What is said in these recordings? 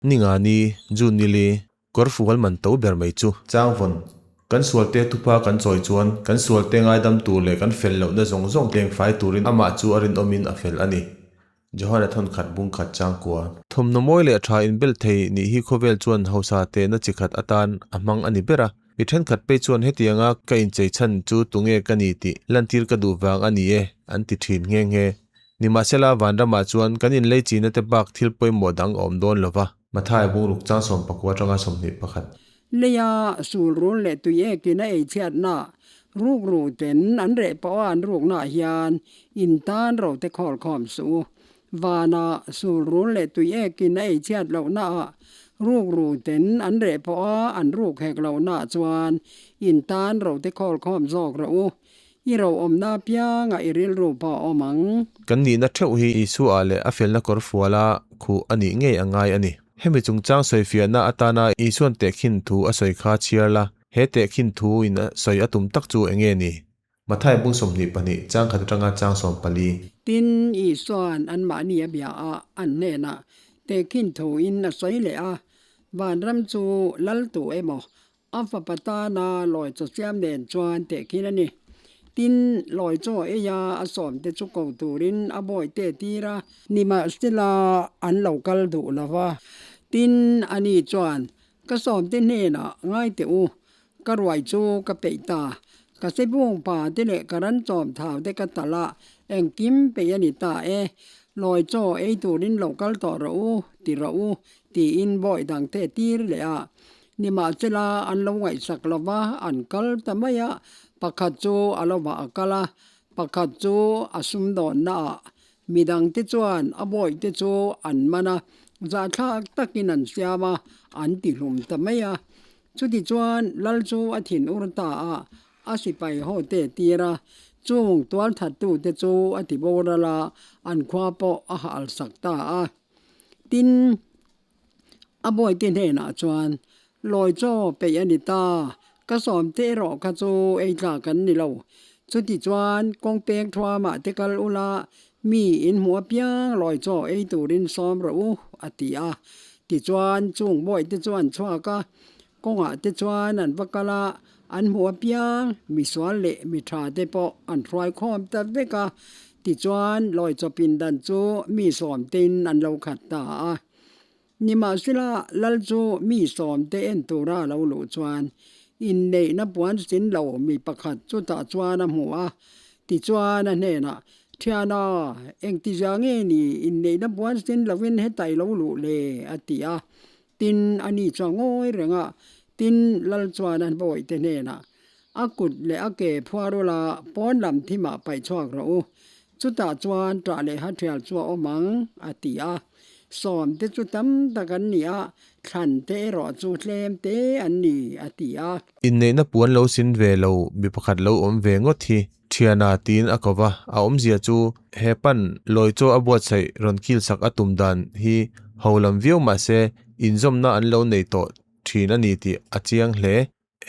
Ningani, June nili, kawrfual man to ber mai chu. Changvawn, Kan sualte thupa kan chawi chuan kan sualte ngaidam tur leh kan fel lohna zawng zawng tlengfai turin amah chu a rinawmin a fel a ni. Johana thawnkhat bungkhat changkua. Thawmhnaw mawi leh tha inbel thei nih hi khawvel chuan hausa tehna chi khat atan a hmang a ni ber a. Mi thenkhat phei chuan hetianga ka inchei chhan chu tunge ka ni tih lantir ka duh vang a ni e an ti thin nghe nghe. Nimahsela vanramah chuan kan inlei china te bak thil pawimawh dang a awm dawn lo va. Mathai bungruk chang 19 atanga 21. Leia sulrul leh tui ekin a ei chhiatna rukru ten an reh pawh a an ruknaah hian in tan ro te khawl khawm suh u. Vana sulrul leh tui ekin a ei chhiat lohnaah rukru ten an reh pawh a an ruk hek lohnaah chuan in tan ro te khawl khawm zawk rawh u. I ro awmna apiangah i rilru pawh a awm ang. Kan nihna theuh hi Isua leh a felna kawr fuala khuh a nih ngei a ngai a ni. Hemi chungchang sawifiahna atana Isuan tehkhin thu a sawi kha chhiar la, he tehkhin thu in a sawi a tum tak chu eng nge ni? Mathai bung 22, chang khat atanga chang 14. Tin, Isuan anmahni a bia a, an hnenah tehkhin thu in a sawi leh a, Vanram chu lal tu emaw, A fapa tana lawi chaw siam nen chuan tehkhin a ni. Tin, lawi chaw eia a sawmte chu ko turin a bawihte tir a. Nimahsela an lo kal duh lo va. Tin, ani chuan, Ka sawmte hnenah ngai teh u, ka ruai chu ka peih ta. Ka sebung pa te leh ka ran chawm thau te ka talh a, engkim peih a ni ta e. Lawi chaw ei turin lo kal tawh rawh u, ti rawh u, tiin bawih dangte tir leh a. Nimahsela an lo ngaihsak lo va, an kal ta mai a, pakhat chu a lo vah a kal a, pakhat chu a sumdawnna ah. Midangte chuan a bawihte chu an man a, zahthlak takin an siam a, an ti hlum ta mai a. Chutichuan Lal chu a thin ur ta a, a sipai hote tir a, chung tualthattute chu a ti boral a, an khua pawh a halsak ta a. Tin. A bawihte hnenah chuan, Lawi chaw peih a ni ta, ka sawm te erawh kha chu ei tla kan ni lo. Chuti chuan kawng peng thuamah te kal ula, mi in hmuh apiang lawi chaw ei turin sawm rawh u, a ti a. Tichuan chung bawihte chu an chhuak a, kawngah te chuan an va kal a, an hmuh apiang misual leh mi tha te pawh an hruai khawm ta vek a. Tichuan lawi chaw pindan chu mi sawm tein an lo khat ta a. Nimahsela, Lal chu mi sawmte en tura a lo luh chuan inneihna puan sin lo mi pakhat chutah chuan a hmu a. Tichuan a hnenah, Thiana, engtizia nge ni inneihna puan sin lovin hetai lo luh le? a ti a. Tin, ani chuan ngawi reng a. Tin, Lal chuan a bawihte hnenah, A kut leh a ke phuar ula pawn lam thimah paih chhuak rawh u. Chutah chuan ṭah leh hathial chu a awm ang, a ti a. Sawm te chu tam tak an ni a, thlan te erawh chu tlem te an ni, a ti a. Inneihna puan lo sin ve lo mi pakhat lo awm ve ngawt hi Thiana tiin a ko va, a awmzia chu he pan lawi chaw a buatsaih rawn kil sak a tum dan hi ho lam viau mah se inzawmna an lo nei tawh thin a ni tih a chiang hle.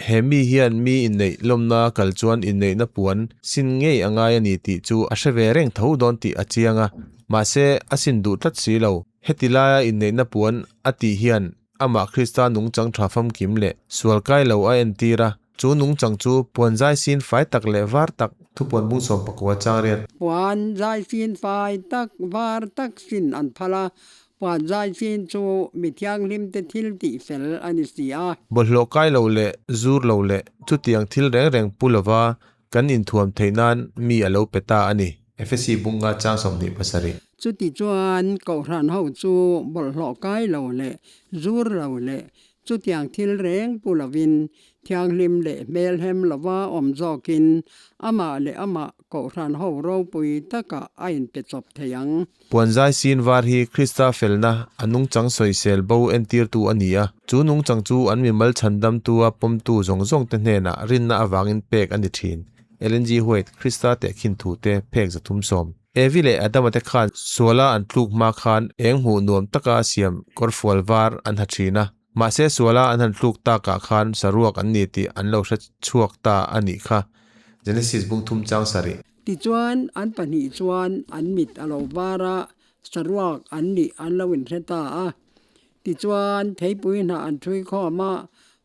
He mi hian mi inneih lawmna kal chuan inneihna puan sin ngei a ngai a ni tih chu a hre ve reng tho dawn tih a chiang a, mahse a sin duh tlat si lo. Heti laia inneihna puan a tih hian amah Krista nungchang tha famkim leh sual kai lo a entir a, chu nungchang chu puan zai sin fai tak leh var tak, Thupuan bung 19 chang riat. Puan zai sin fai tak, var tak sin an phal a, Puan zai chin chu mi thianghlimte thil tih fel a ni si a. Bawlhhlawh kai lo leh zur lo leh chutiang thil reng reng pu lova kan inthuam theih nan mi a lo pe ta a ni. Efesi bunga chang 27. Chuti chuan Kohhran ho chu bawlhhlawh kai lo leh zur lo leh Chutiang thil reng pu lovin, thianghlim leh hmelhem lova awm zawkin amah leh amah Kohhran ho ropui takah a inpe chawp thei ang. Puanzai sin var hi Krista felna a nungchang sawisel bo entirtu a ni a, chu nungchang chu an mimal chhandamtua pawmtu zawng zawngte hnenah rinna avangin pek a ni thin. Ellen G. White, Krista tehkhin thute phek 310. Evi leh Adama te khan suala an tluk hma khan eng hmuh nuam taka siam kawrfual var an ha thin a, mahse suala an han tluk takah khan saruak an ni tih an lo hre chhuak ta a nih kha. Genesis bung thum chang sarih. Tichuan an pahnih chuan an mit a lo var a, saruak an nih an lo inhre ta a. Tichuan, theipui hnah an ṭhui khawm a,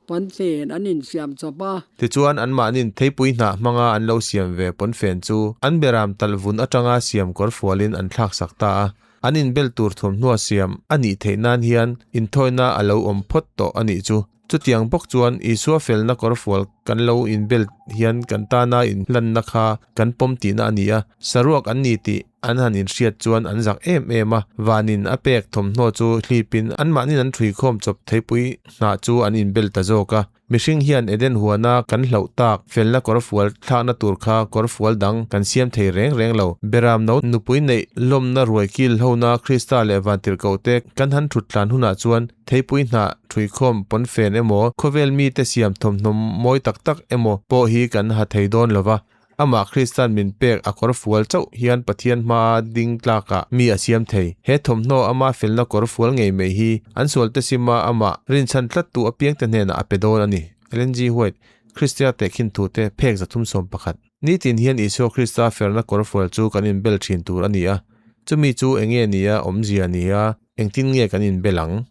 pawnfen an insiam chawp a. Tichuan, anmahnin theipui hnah hmanga an lo siam ve pawnfen chu an beram talh vun aṭanga siam kawr fualin an thlaksak ta a. An inbel tur thuamhnuaa siam a nih theih nan hian inthawina a lo awm phawt tawh a nih chu. Chutiang bawk chuan Isua felna kawrfual kan lo inbel hian kan tana inhlanna kha kan pawm tihna a ni a, saruak an ni tih an han inhriat chuan an zak em em a, vanin a pek thawmhnaw chu hlipin anmahnin an ṭhuikhawm chawp theipui hnah chu an inbel ta zawk a. Mihring hian Eden huana kan hlauh tak felna kawrfual thlakna tur kha kawrfual dang kan siam thei reng reng lo. Beram no nupui neih lawmna ruai kil hona Krista leh Vantirhkohte kan han thut tlan hunah chuan Theipui hnah, ṭhuikhawm, pawnfen emaw, khawvel mite siam thawmhnaw mawi tak tak emaw pawh hi kan ha thei dawn lo va. Amah Krista'n min pek a kawr fual chauh hian Pathian hmaa ding tlakah mi a siam thei. He thawmhnaw ama felna kawr fual ngei mai hi an sualte sima amah rinchhan tlattu apiangte hnenah a pe dawn a ni. Ellen G. White, Kristia tehkhin thute phek 311. Nitin hian Isua Krista felna kawr fual chu kan inbel thin tur a ni a. Chumi chu enge nia awmzia nia, engtin nge kan inbel ang?